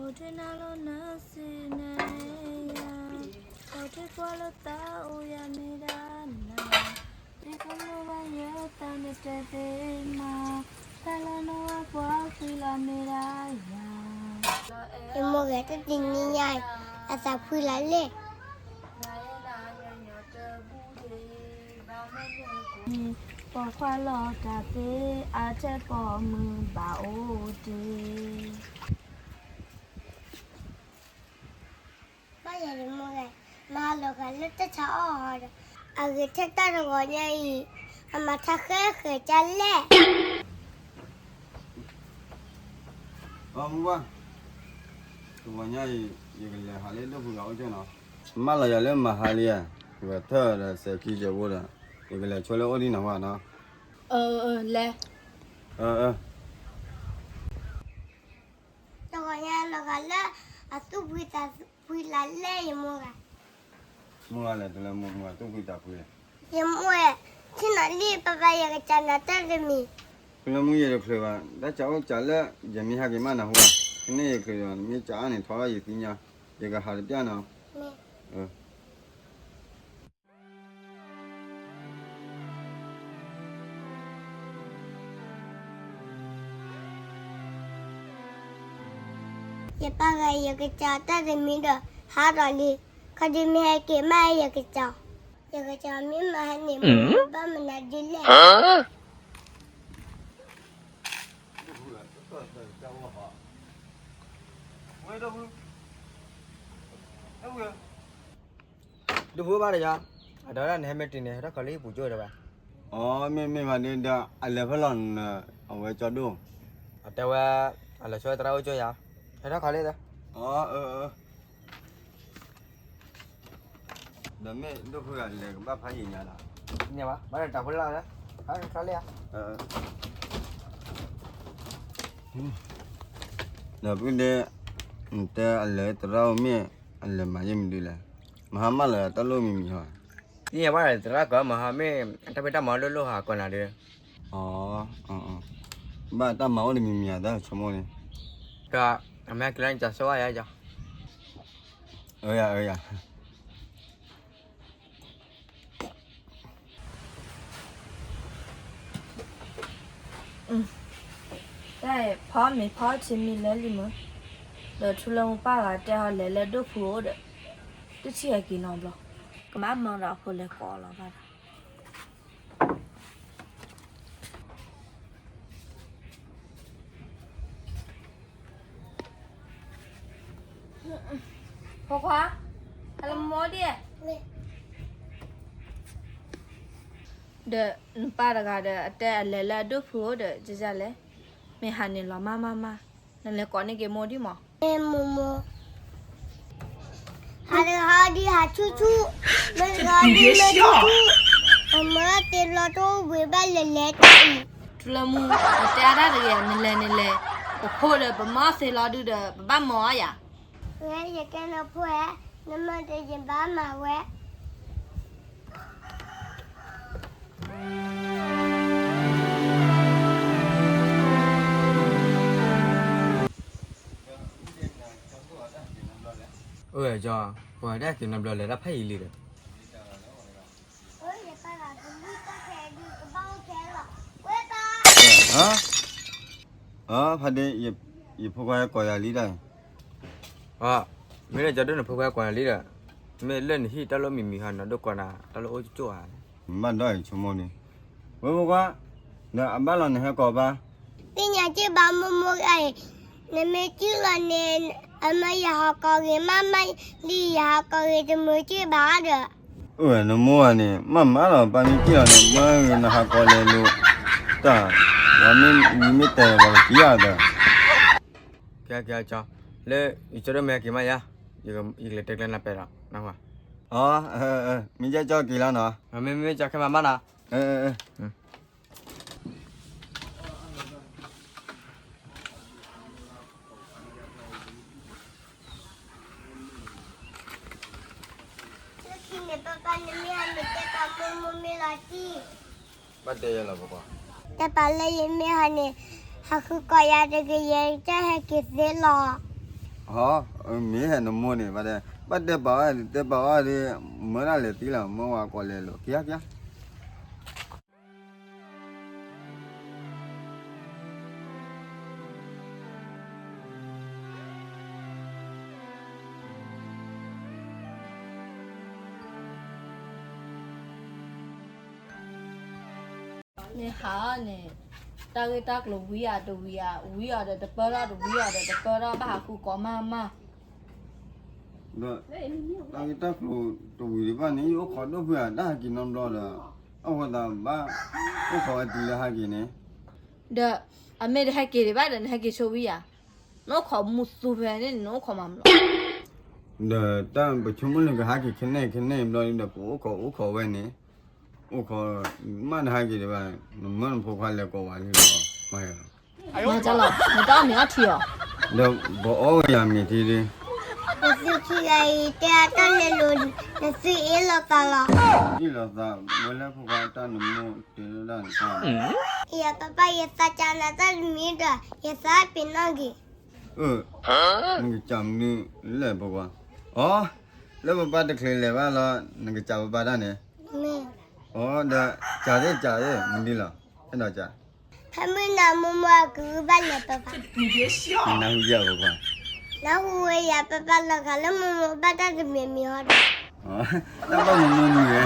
အိၣ်ထွဲနၤလီၤနစ့နယၤ, အိၣ်ထွဲကွၢ်လၢသးအိၣ်ယၤမ့ၢ်ဒၣ်နၤ, ဒ်သိးနဘၣ်ယဲတၢ်နတဲသ့မး, တၢ်လၢနဝၤပှၤဃံလၤမ့ၢ်ဒၣ်ယၤ. ယမိၢ်ဂၤတနံၤညါအံၤ အသးဖှံလၢ်လဲၣ်. ပိာ်ခွါလီၤတၢ်သ့ အထဲပိာ်မုၣ်ဘၣ်အိၣ်တ့ၢ်. ဘၣ်ယၤယမိၢ်ဂၤ, မၤလီၤဂာ်လၢတၢ်ဆါအီၣ်ဟီဒီး, အဂ့ၤထဲတၢ်တဂီၤညါအံၤ, အမၤထါဃဲဃဲၤကၢ်လဲၣ်. အမုၢ်ဘၣ်, တဂီၤညါအံၤ ယကလဲၤဟးလၢဒိၣ်ဖုဂၤအိၣ်ကၠိနီၤ. မၢလီၤယၤလၢမဟါလံဧါ, ယထၢၣ်ဒီးစဲးခံစဲးဘိဒီး, ယကလဲၤဆိလၢအိၣ်ဒံးနီၤဝဲနီၤ. လဲၤ. တဂီၤညါလီၤဂာ်လၢ အသူၣ်ဖှံသးဖှံလၢ်လဲၣ်ယမိၢ်ဂၤ. မုၢ်ဂၤလဲၣ် တလၢမုၢ်မုၢ်သူၣ်ဖှံသးဖှံလဲၣ်. ယမိၢ်, ဆ့ၣ်နီၤလံ ပၢ်ပၢ်ယကစးနၤတၢ်တမံၤ. ဖဲလၢမုၢ်ယဲတချုးဘၣ်, တၢ်စးအိၣ်စးလၢ ယမ့ၢ်ဟးက့ၤမးနၤဟူဘၣ်, ကန့ၢ်ယချုးဒီး မ့ၢ်စးအါန့ၣ်ထီၣ်လီၤယသ့ၣ်ညါ, ယကဟးတပျၢ်နီၤ. ယပၢ်ဂၤ ယကစးတၢ်တမံၤဒီး ဟးထီၣ်လံ, ခီဒုးမ့ၢ်ဟဲက့ၤမးယကစး, ယကစးမ့ၢ်မၤဟးန့ၣ် ဘၣ်မနုၤဒ်လဲၣ်. ဒိၣ်ဖုဘၣ်ဒီးယၤ, အဒီးဒၣ်နဟဲမ့ၢ်တုၤန့ၣ် ဟဲထီၣ်ခီလၢဟံၣ်ပူၤကၠိဒီးဘၣ်. အမ့ၢ်မ့ၢ်ဘၣ်ဒီး အလဲၤဖဲလဲၣ်နၤ, အဝဲကၠီဒိၣ်, အတဲဝဲ, အလဲၤဆိသရၣ်အိၣ်ကၠိယၤ, ဟဲထီၣ်ခီလၢ, ဒီးမ့ၢ်ဒိၣ်ဖုဂၤလဲၤကဘၣ်ဖးယံာ်ညါဒီး, န့ၣ်ဘၣ် ဘၣ်ဒီးတၢ်ဖိလၢ်လၢ, ဟဲထီၣ်လၢယၤ. ဒီးဖုဒဲ, နတဲအလဲၤသရၣ်အိၣ်မ့ၢ်, အလဲၤမၤယဲၢ်မနုၤလဲၣ်, မဟါမၢလၢတၢ်လိၣ်မံၤမံၤဟီ, သ့ၣ်ညါဘၣ်ဒီးသရၣ်ကီးမဟါမ့ၢ်, တၢ်ဖံးတၢ်မၤလိၣ်လိၣ်ဟးကီးနၤဒီး, ဘၣ်တၢ်မၤအိၣ်တမံၤမံၤအသးဆိကမိၣ်န့ၣ်, ဒီးအမ့ၢ်ကလၢနကစၢ်ဆိဝဲယၤ, အၢယၤ, အၢယၤ. တၢ်ဖီမ့ၤဖီထံမံၤလၢလံမုၢ်, ဒီးထူလၢမူပၢ်ဂၤတဲဟီလဲၤလၢဒိၣ်ဖုအိၣ်ဒီး, တထံၣ်ဟဲက့ၤနီတဘျီ, ကမၤမၢဒီးအဖိလဲၤကိးလီၤဘၣ်ဒီး ဖိခွါ, ဟဲလၢမိၢ်ဒံး, ဒီးနပၢ်တဂၤဒီး အတဲအလဲၤလၢအဒိၣ်ဖုအိၣ်ဒီး ကလဲၤ, မ့ၢ်ဟးန့ၣ်လီၤမးမးမး, နလဲၤကိးန့ၢ်က့ၤမိၢ်ဒံးမး. မိၢ်မိၢ်, ဟးတဂၤဟးဒံးဟးဆူၣ်ဆူၣ်, မ့ၢ်တဂၤဒံးမ့ၢ်ဆူၣ်ဆူၣ်, အမၤသ့လီၤတအိၣ်ဘှံးဘၣ်လဲၤလဲၤတၢ်အံၤ. ထူလၢမူ, ပတဲအါတၢ်တဂ့ၤ, နလဲၤနလဲၤ, ပဖိဒီးပမၤသ့လီၤဒုဒီး ပဘၣ်မၤအါယၤ. ဝဲယကဲနဖိဧါ, နမၤဒီးယဘၣ်မၤဝဲ. အိၣ်ဝဲကၠီ, ပှၤဒၣ်က့ၤနီတဘျီလဲၤတၢ်ဖးယံာ်လံဒီး, ဖါဒ့, ယဖိခွါကိးယၤလံတၢ်အံၤ, မ့ၢ်လၢကၠီဒိၣ်န့ၣ်ဖိခွါကိးယၤလံဒီး, မ့ၢ်လၢနဟံၣ်တၢ်လိၣ်မံၤမံၤဟီ နဒိၣ်ကိးနၤ တၢ်လိၣ်အိၣ်ကၠိဧါ. ဘၣ်ဒီးအံၤဆိကမိၣ်န့ၣ်, ဝဲဖိခွါ, ဒီးအဘၣ်လီၤနဟဲကိးဘၣ်. သ့ၣ်ညါက့ၢ်ဘၣ်မိၢ်မိၢ်ဂၤအံၤ, နမ့ၢ်ကံၣ်လီၤန့ၣ်, အမၢယဟးကိးဂ့ၤမးမးလံ, ယဟးကိးဂ့ၤတမုာ်က့ၢ်ဘၣ်ဒီး. အိၣ်ဝဲနမိၢ်ဂၤန့ၣ် မ့ၢ်မးလီၤ ပၢ်မ့ၢ်ကံၣ်လီၤန့ၣ် မၢဂ့ၤနဟးကိးလဲၤလိာ်တၢ်, ယမ့ၢ်မ့ၢ်တဲဘၣ်ကံၣ်ဧါဒီး. ကဲကဲကၠီ, လၢယကၠီဒိၣ်မ့ၢ်ဟဲက့ၤမးယၤ, ယကလဲၤတဲကျဲနၤပဲာ်ဒီး, အၢ, မ့ၢ်ကၠီက့ၤလီၤနီၤ, မ့မ့ၢ်ကၠီခဲမးမးနီၤ. ဘၣ်တဲယၤလီၤပကွၢ်, တဲပာ်လၢယမ့ၢ်ဟးန့ၣ်, ဟးဃုကိးယၤတဂ့ၤ ယကဟဲက့ၤသ့လီၤ. ဟီ, မ့ၢ်ဟဲနမိၢ်န့ၣ် ဘၣ်တဲ, ဘၣ်တဲပာ်အီၤ, တဲပာ်အီၤဒီး မၢဒၣ်လဲၤသံလီၤ, မၢဝဲကိးလဲၤလိာ်, ကယါကယါ. န့ၣ်ဟးန့ၣ်, တၢ်ဂ့ၢ်တၢ်ကျိၤဝံၤအတဝံၤဧါ, ဝံၤအီၤဒီးတပၢၢ်ထီၣ်, တဝံၤအီၤဒီးတပၢၢ်ထီၣ်, ဘၣ်ဟးဃုကိးမးမး. ဒီးတၢ်ဂ့ၢ်တၢ်ကျိၤတဝံၤဒံးဘၣ်န့ၣ် ယအိၣ်ခိးဒိၣ်ဖုဧါ, တၢ်ဟးက့ၤနီတဘျီဒီး အဝဲသးဘၣ် အိၣ်ခိးဝဲတုၤလၢဟဲက့ၤန့ၣ်, ဒီးအမ့ၢ်တဟဲက့ၤဒံးဘၣ်ဒီး နဟဲက့ၤဆိဝံၤဧါ, နအိၣ်ခိးမူသူဖဲန့ၣ် နအိၣ်ခိးမးမးလီၤ. ဒီးတၢ်ပဆိကမိၣ်လၢကဟဲက့ၤခဲနဲၣ်ခဲနဲၣ်ဘျီဒီး ပအိၣ်ခိးအိၣ်ခိးဝဲန့ၣ်, အိၣ်ခိးမးတဟဲက့ၤဒံးဘၣ်, နမၢနဖိခွါလဲၤကိးဝဲလံလီၤ, မၤယၤလီၤ. မၤကလီၤ, နတၢ်အီၣ်မ့ၤအီထံအီၤ, ဒီးပအီၣ်ဝဲယၤမ့ၤထံဒုး, နသုခံဂၤအံၤ တဲအတၢ်လဲၤလိၤ, နသုအ့ၣ်လိာ်သးလီၤ. အ့ၣ်လိာ်သးဝဲလၢဖိခွါတၢ်နမိၢ်တဲဒၣ်န့ၣ်, ယပၢ်ပၢ် ယသးစၢ်နၤတၢ်တမံၤဒီး ယသးပ့ၤနီၣ်ဂ့ၤ. အၢ, နကစၢ်မနုၤလဲၣ်ဖိခွါ, အီ, လၢပပၢ်တချုးလဲၤဘၣ်လီၤ နကစၢ်ပပၢ်တၢ်န့ၣ်, အီ, ဒီးစၢ်သ့ၣ်စၢ်သ့ၣ်မနုၤလီၤ, အဲၣ်ဒိးစၢ် ဖဲမုၢ်နၤမိၢ်မိၢ်အကဘၣ်လဲၤပပၢ်, နနၢ်ဟူယၤဖိခွါ, နၢ်ဟူဝဲယၤ ပပၢ်လီၤဂာ်လၢမိၢ်မိၢ်ဘၣ်တၢ်တမံၤမံၤဟီဒီး, တၢ်ဘၣ်မိၢ်မိၢ်မံၤဝဲ,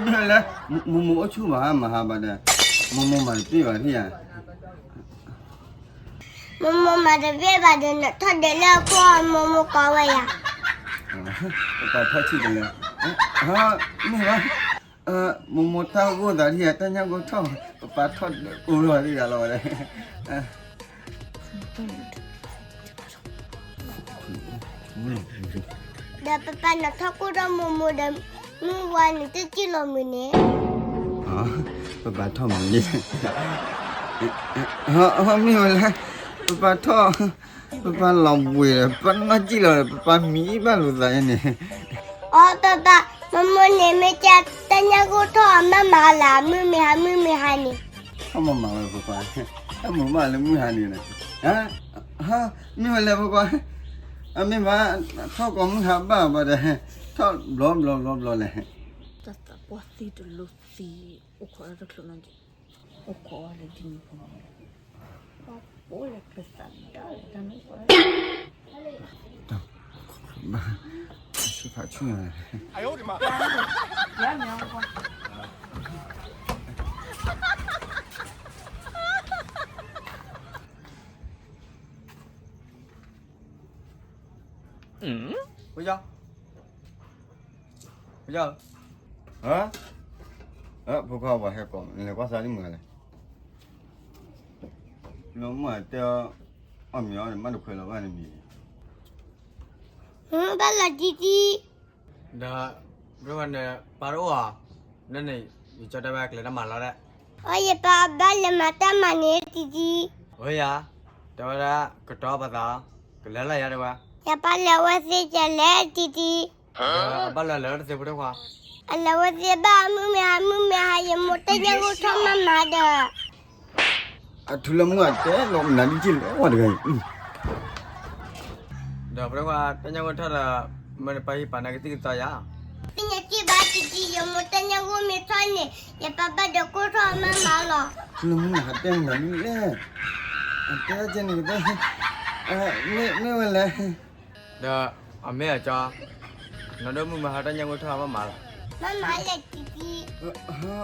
မ့ၢ်လၢ မိၢ်မိၢ်အိၣ်ဆူၣ်မဟါမဟါဘၣ်ဒီး, မိၢ်မိၢ်မၤတပ့ၢ်ဘၣ်ထံၣ်ဧါ. မိၢ်မိၢ်မၤတပ့ၢ်ဘၣ်ဒီး နထီၣ်ဒဲးလၢအခိၣ် မိၢ်မိၢ်ကိးဝဲယၤ, ပပၢ်ထီၣ်ဆံၣ်တလဲ, မ့ၢ်ဘၣ်, မိၢ်မိၢ်တၢ်ဂိၢ်သးဒ်ယၤ တၢ်ညၣ်ဂိၢ်ထီၣ်, ပပၢ်ထီၣ်ဒဲးအိၣ်လီၤဒ်ယၤလီၤဝဲဒၣ်. ဒီးပပၢ်နထီၣ်ကိၢ်ထီၣ်မိၢ်မိၢ်ဒီး မုၢ်ဝါနတစံၣ်လီၤမုၢ်န့ၣ်, ပပၢ်ထီၣ်မံၤန့ၣ်, မ့ၢ်ဝဲလဲၣ်, ပပၢ်ထီၣ်, ပပၢ်လီၤဘှံးဒီး ပပၢ်နီၢ်စံၣ်လီၤဒီး ပပၢ်မံဘၣ်လိာ်သးန့ၣ်. အီ ပပၢ်, မိၢ်မိၢ်န့ၣ် မ့ၢ်ကတၢ်ညၣ်ဂိၢ်ထီၣ်အမါမၤလၢ မုၢ်မ့ၢ်ဟါ မုၢ်မ့ၢ်ဟါန့ၣ်, ထီၣ်မၤမၤဝဲပပၢ်, တၢ်မုာ်မးလၢမုၢ်ဟါန့ၣ်, မ့ၢ်ဝဲလဲၣ်ပပၢ်, အမ့ၢ်ဘၣ်, ထီၣ်ကိးမုၢ်ဟါဘၣ်ဘၣ်ဒီး, ထီၣ်ဘျီဘျီဘျီဘျီလဲၣ်. တၢ်သးပှၢ်သံတလိသံ, အိၣ်ခိးတၢ်တချုးနီတက့ၢ်, အိၣ်ခိးဝဲလၢဒ်န့ၣ်ဖိန့ၣ်, ပှၤပိာ်လဲၤကျၢၤသးဒၣ်လဲၣ်တၢ်န့ၣ်, ဘၣ်, ဆူဖးဆူ, ဖိခွါ, ဖိခွါ, ဖိခွါ ပှၤဟဲကိး နလဲၤကွၢ်စၢ်ဒ်မုၢ်ဂၤလဲၣ်, လၢမုၢ်ဂၤတဲအီၤ, အီၣ်မ့ၤအီၣ်န့ၣ် မ့ၢ်တခွဲးလီၤဘၣ်န့ၣ်မ့ၢ်, ဘၣ်လီၤတံတံ ဒီး ပဝဲန့ၣ် ပၢ်တအိၣ်ဧါ, နန့ၣ် ယကၠီတဲဝဲကလဲၤတၢ်မၤလီၤဒီး, အီ ယပၢ်ဘၣ်လဲၤမၤတၢ်မၤန့ၣ်တံတံ, ဝဲယၤ, တဲဝဲဒၣ် ကတီၤပသး, ကလဲၤလၢယၤတဲဝဲ, ယပၢ်လဲၤဝဲသ့ကလဲၤတံတံ, အဘၣ်လဲၤလဲၤတသ့ဖိတခွါ, အလဲၤဝဲသ့ဘၣ် မုၢ်မ့ၢ်ဟါ မုၢ်မ့ၢ်ဟါ ယမိၢ်တၢ်ညၣ်ဂိၢ်ထီၣ်မးမးဒီး အထူလၢမုၢ်အတဲလီၤမနုၤဒ်က့ၤလဲၤဝဲတဂၤအံၤ, ဒီးပဝဲတၢ်ညၣ်ဂိၢ်ထီၣ်ဒီး မ့ၢ်နပၢ်ဟံၣ်ပာ်နၤကသံၣ်ကသီယၤ, သ့ၣ်ညါက့ၤဘၣ်တံတံ ယမိၢ်တၢ်ညၣ်ဂိၢ်မ့ၢ်ထီၣ်န့ၣ် ယပၢ်ဘၣ်ဒီးကိၢ်ထီၣ်မးမးလီၤ, ထူလၢမုၢ်အတဲမနုၤလဲၣ်, အတဲကဲန့ၣ်ကသီ, မ့ၢ်ဝဲလဲၣ် ဒီးအမ့ၢ်အကၠီ, နီၢ်ဒိၣ်မုၢ်မ့ၢ်ဟါတၢ်ညၣ်ဂိၢ်ထီၣ်မးမးလီၤ, မးမးလဲၣ်တံတံ,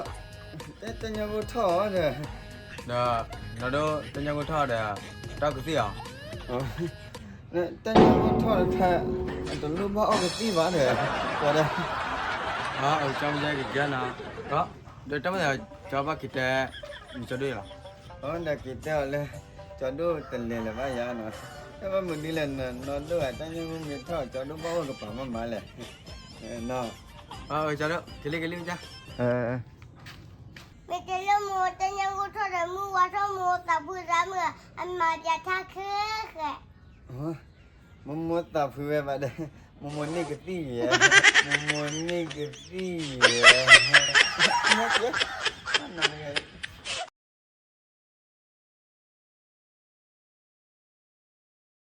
တၢ်ညၣ်ဂိၢ်ထီၣ်ဒီး, ဒီးနီၢ်ဒိၣ်တၢ်ညၣ်ဂိၢ်ထီၣ်ဒီး, တၢ်ကသံၣ်အီၤ, တၢ်ညၣ်ဂိၢ်ထီၣ်တခါ, အတလိၣ်ဘၣ်အီၣ်ကသံၣ်ဘၣ်ဒီး, ပှၤဒီး, အကၠီမ့ၢ်ကကဲနီၤ, ဒီးတၢ်မ့ၢ်ကၠီဘၣ်က့ၤတဲ, မ့ၢ်ကၠီဒိၣ်လီၤ အဒီးက့ၤတဲအီၤလၢ ကၠီဒိၣ်တလဲၤလၢၤဘၣ်ယၤနီၤ, တၢ်ဘၣ်မနုၤလဲၣ် နီၢ်ဒိၣ်ဧါ တၢ်ညၣ်ဂိၢ်မ့ၢ်ထီၣ် ကၠီဒိၣ်ဘၣ်အိၣ်ကပၤမးမးလဲၣ်, နီၤ, ကၠီဒိၣ် ကလံကလံကၠီ, မ့ၢ်တဲလၢမိၢ်တၢ်ညၣ်ဂိၢ်ထီၣ်ဒီး မုၢ်ဝါထီၣ်မိၢ်သးဖုသးမုၢ် အမၤပျးထါခဲဃဲ မိၢ်မိၢ်သးဖုဝဲဘၣ်ဒီး, မိၢ်မိၢ်န့ၢ်ကသံၣ်ယဲ, မိၢ်မိၢ်န့ၢ်ကသံၣ်ယဲ, မ့ၢ်ကဲ,